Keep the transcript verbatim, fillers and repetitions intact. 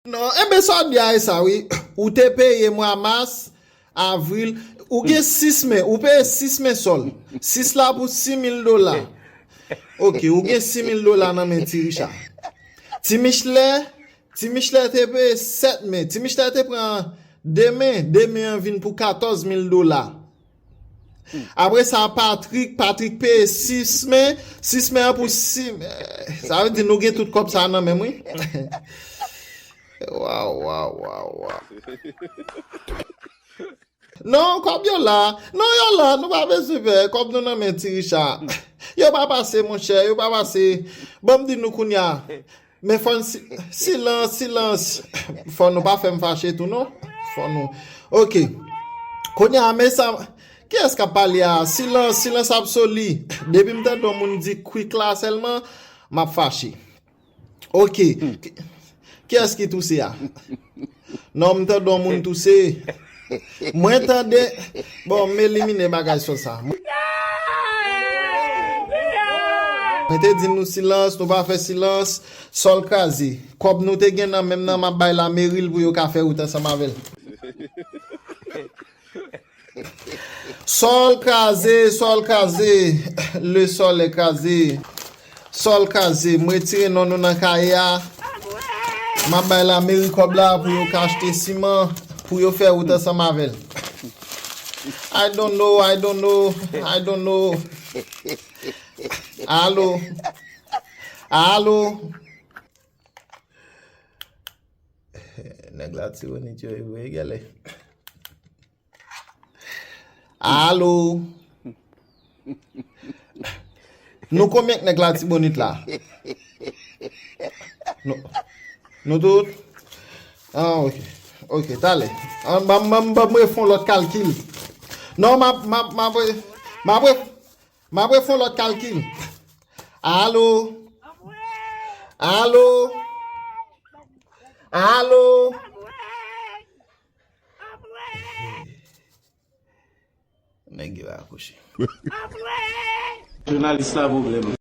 Non, enben sa w di a e sa wi. Ou te peye mwa mas, avril, ou gen sis men, ou peye sis men sòl. Sis la pou sis mil dola. Ok, ou gen sis mil dola nan men Ti Richa. Ti Michlè, Ti Michlè te peye sèt men. Ti Michlè te pran de men, de men an vin pou katòz mil dola. Apre sa, Patrick, Patrick peye sis men, sis men an pou sis, sa vle di nou gen tout kòb sa nan men m, wi. Waw, waw, waw, waw. Non, kòb yo la. Non, yo la, nou pa bezwen pè. Kòb nou nan men Ti Richa. Yo pa pase, monchè, yo pa pase. Ban m di nou kounye a. Men fò n si-, silans, silans. Fò nou pa fè m fache tou, non. Fò nou. Ok. Kounye a, men sa. Kiyès k ap pale a? Silans, silans absoli. Depi m tande yon moun di quick la sèlman, m ap fache. Ok. Ki-, kiyès ki touse a? Non, m tande yon moun touse. Mwen tande. Bon, m elimine bagay sòl sa. Mwen te di nou silans, nou pa fè silans. Sòl kraze. Kòb nou te gen nan men m nan, m ap bay lameri l pou yo ka fè wout ansanm avè l. Sòl kraze, sòl kraze. Le sòl è kraze. Sòl kraze. M retire non nou nan kaye a. M ap bay lameri kòb la pou yo ka achte siman, pou yo fè wout ansanm avè l. I don't know, I don't know, I don't know. Alo. Alo. Nèg Latibonit yo, e vre, gèlè. Alo. Nou konbyen k nèg Latibonit la? Nou, nou tout? Ah, ok. Ok, talè. Ah, m, m, m, m refè yon lòt kalkil. Non, m ap, m ap, m ap re-, m ap re-, m ap refè yon lòt kalkil. Alo? Alo? Alo? Nèg yo akouche. Jounalis la pwoblèm.